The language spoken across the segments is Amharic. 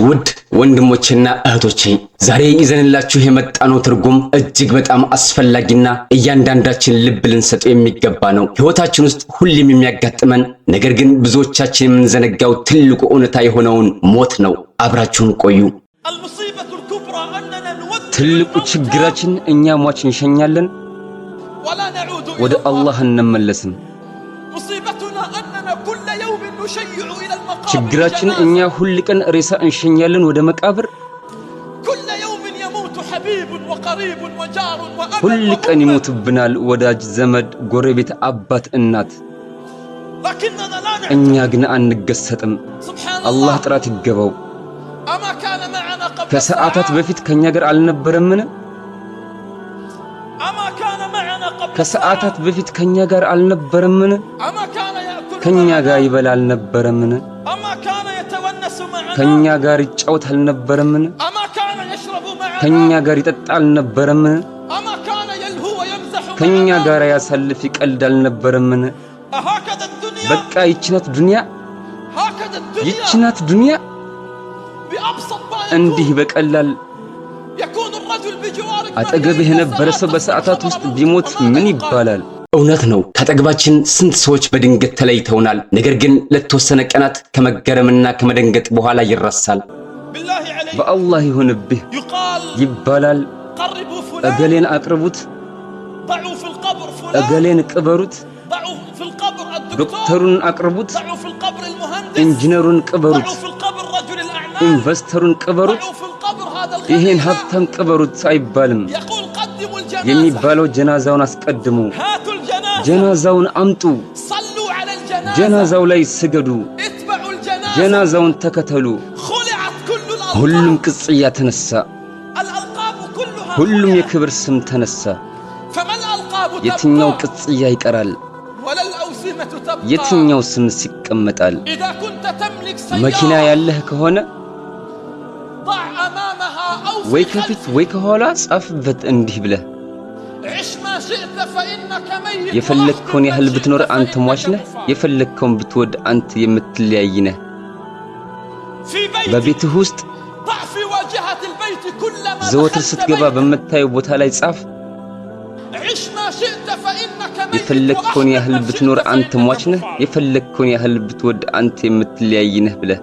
ውድ ወንድሞቼና እህቶቼ፣ ዛሬ ይዘንላችሁ የመጣነው ትርጉም እጅግ በጣም አስፈላጊና እያንዳንዳችን ልብ ልንሰጠው የሚገባ ነው። ሕይወታችን ውስጥ ሁሌም የሚያጋጥመን ነገር ግን ብዙዎቻችን የምንዘነጋው ትልቁ እውነታ የሆነውን ሞት ነው። አብራችሁን ቆዩ። المصيبة الكبرى أننا نودع ትልቁ الموتى ችግራችን እኛ ሟች እንሸኛለን፣ ولا نعود ወደ إلى الله። አላህ እንመለስም። مصيبتنا أننا كل يوم نشيع إلى المقابر ችግራችን جنازة። እኛ ሁል ቀን ሬሳ እንሸኛለን ወደ መቃብር። كل يوم يموت حبيب وقريب وجار وأب ሁል ቀን وأم ይሞትብናል ወዳጅ፣ ዘመድ፣ ጎረቤት፣ አባት፣ እናት። لكننا لا نعترف። እኛ ግን አንገሰጥም። سبحان አላህ الله። ጥራት ይገባው። أما كان معنا قبل ከሰዓታት ساعات؟ በፊት ከኛ ጋር አልነበረምን? أما كان معنا قبل ከሰዓታት ساعات؟ በፊት ከኛ ጋር አልነበረምን? أما كان يأكل ከኛ معنا؟ ጋር ይበላ አልነበረምን? أما كان يتونس معنا؟ ከኛ ጋር ይጫወት አልነበረምን? أما كان يشرب معنا؟ ከኛ ጋር ይጠጣ አልነበረምን? أما كان يلهو ويمزح ከኛ معنا؟ ጋር ያሳልፍ ይቀልድ አልነበረምን? أهكذا الدنيا؟ በቃ ይችናት ዱንያ፣ هكذا الدنيا ይችናት ዱንያ። بأبسط ما እንዲህ يكون በቀላል يكون الرجل بجوارك አጠገብህ مليئا የነበረ ሰው ساعات በሰዓታት تسمع ውስጥ خبر ቢሞት موته وماذا ምን يقال؟ ይባላል? እውነት ነው። ከአጠገባችን ስንት ሰዎች በድንገት ተለይተውናል። ነገር ግን ለተወሰነ ቀናት ከመገረምና ከመደንገጥ በኋላ ይረሳል። بالله عليك በአላህ ይሁንብህ يقال ይባላል። قربوا فلان እገሌን አቅርቡት፣ ضعوا في القبر فلان እገሌን ቅበሩት፣ ضعوا في القبر الدكتور ዶክተሩን አቅርቡት፣ ضعوا في القبر المهندس ኢንጂነሩን ቅበሩት፣ ضعوا في القبر رجل الأعمال ኢንቨስተሩን ቅበሩት፣ ضعوا في القبر هذا ይሄን الغني ሀብታም ቅበሩት አይባልም። يقول قدموا الجنازة የሚባለው ጀናዛውን አስቀድሙ፣ هاتوا الجنازة ጀናዛውን አምጡ፣ صلوا على الجنازة ጀናዛው ላይ ስገዱ፣ اتبعوا الجنازة ጀናዛውን ተከተሉ። خلعت كل ሁሉም الألقاب ቅጽያ ተነሳ፣ الألقاب كلها ሁሉም خلعت የክብር ስም ተነሳ። فما الألقاب የትኛው تبقى ቅጽያ ይቀራል? ولا الأوسمة تبقى የትኛው ስምስ ይቀመጣል? إذا كنت تملك መኪና سيارة ያለህ ከሆነ ضع أمامها أو ወይ في ከፊት خلفها ወይ ከኋላ ጻፍበት እንዲህ ብለህ عش ما شئت فإنك ميت የፈለግከውን وأحبب ያህል من ብትኖር شئت አንተ ሟች فإنك ነህ። مفارق የፈለግከውን ብትወድ አንተ የምትለያይ ነህ። في بيتك በቤትህ ውስጥ ضع في واجهة البيت كلما ዘወትር دخلت ስትገባ بيتك በምታየው ቦታ ላይ ጻፍ። عش ما شئت فإنك ميت የፈለግከውን وأحبب ያህል من ብትኖር شئت አንተ فإنك ሟች ነህ። مفارق የፈለግከውን ያህል ብትወድ አንተ የምትለያይ ነህ ብለህ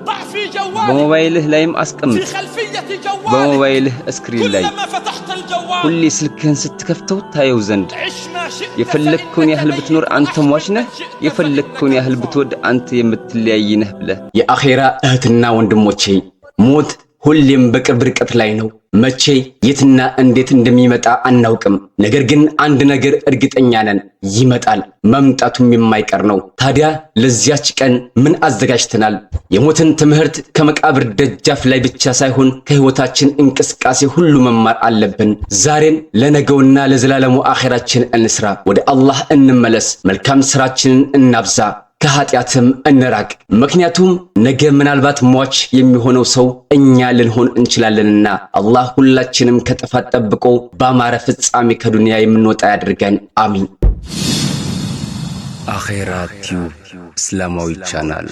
ضع في جوالك በሞባይልህ ላይም في አስቀምጥ። خلفية جوالك በሞባይልህ screen ላይ كلما فتحت الجوال ሁሌ ስልክህን ስትከፍተው ታየው ዘንድ عش ما شئت የፈለግከውን فإنك ያህል ميت ብትኖር አንተ وأحبب ሟች من ነህ። شئت የፈለግከውን فإنك ያህል مفارق ብትወድ አንተ የምትለያይ ነህ ብለህ። የአኼራ እህትና ወንድሞቼ፣ ሞት ሁሌም በቅርብ ርቀት ላይ ነው። መቼ የትና እንዴት እንደሚመጣ አናውቅም። ነገር ግን አንድ ነገር እርግጠኛ ነን፣ ይመጣል። መምጣቱም የማይቀር ነው። ታዲያ ለዚያች ቀን ምን አዘጋጅተናል? የሞትን ትምህርት ከመቃብር ደጃፍ ላይ ብቻ ሳይሆን ከህይወታችን እንቅስቃሴ ሁሉ መማር አለብን። ዛሬን ለነገውና ለዘላለሙ አኼራችን እንስራ። ወደ አላህ እንመለስ። መልካም ስራችንን እናብዛ። ከኃጢአትም እንራቅ። ምክንያቱም ነገ ምናልባት ሟች የሚሆነው ሰው እኛ ልንሆን እንችላለንና። አላህ ሁላችንም ከጥፋት ጠብቆ ባማረ ፍጻሜ ከዱንያ የምንወጣ ያድርገን። አሚን። አኼራ ቲዩብ እስላማዊ ቻናል።